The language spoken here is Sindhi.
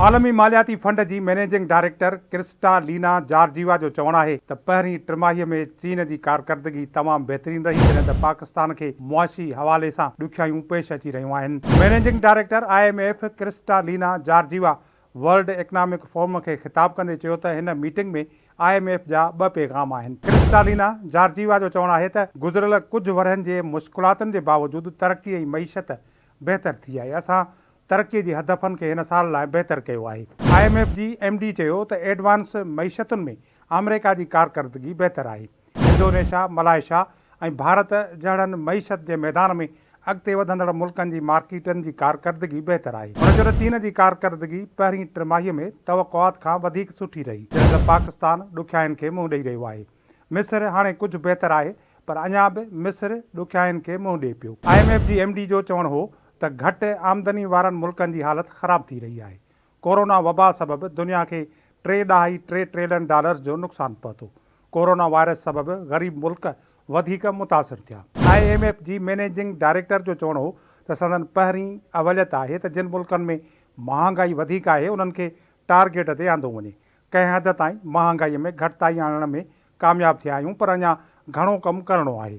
عالمي مالياتي فنڊ جي مئنيجنگ ڊائريڪٽر ڪرسٽا لينا جارجيوا جو چوڻ آهي ته پهرين ٽماهي ۾ چين جي ڪارڪردگي تمام بهترين رهي جڏهن ته پاڪستان کي معاشي حوالي سان ڏکيائيون پيش اچي رهيون آهن. Managing director I M F Kristalina Georgieva world economic forum کي خطاب ڪندي چيو ته هن ميٽنگ ۾ I M F جا ٻه پيغام آهن. ڪرسٽالينا جارجيوا جو چوڻ آهي ته گذريل ڪجهه ورهين جي مشڪلاتن جي باوجود ترقي ۽ معيشت بهتر ٿي آهي، اسان ترقي جي هدفن کي هن سال لاء بهتر ڪيو آهي. I M F جي ايم ڊي چيو ته ايڊوانس معيشتن ۾ آمريڪا جي ڪارڪردگي بهتر آهي، انڊونيشا، ملائيشيا ۽ ڀارت جهڙن معيشت جي ميدان ۾ اڳتي وڌندڙ ملڪن جي مارڪيٽن جي ڪارڪردگي بهتر آهي. هن چيو ته چين جي ڪارڪردگي پهرين ٽماهي ۾ توقعات کان وڌيڪ سٺي رهي، جڏهن ته پاڪستان ڏکيائين کي منهن ڏئي رهيو آهي. مصر هاڻي ڪجهه بهتر آهي پر اڃا به مصر ڏکيائين کي منهن ڏئي پيو. I M F جي ايم ڊي جو چوڻ هو ته گهٽ آمدني وارن ملڪن جي حالت خراب ٿي رهي آهي، ڪورونا وبا سبب دنيا کي ٽي ڏهائي ٽي ٽريلين ڊالرز جو نقصان پهتو، ڪورونا وائرس سبب غريب ملڪ وڌيڪ متاثر ٿيا. I M F جي مئنيجنگ ڊائريڪٽر جو چوڻ هو ته سندن پهرين اوليت آهي ته جن ملڪن ۾ مهانگائي وڌيڪ آهي انهن کي ٽارگيٽ تي آندو وڃي، ڪنهن حد تائين مهانگائي ۾ گهٽتائي آڻڻ ۾ ڪامياب ٿيا آهيون پر اڃا گهڻو ڪم ڪرڻو آهي.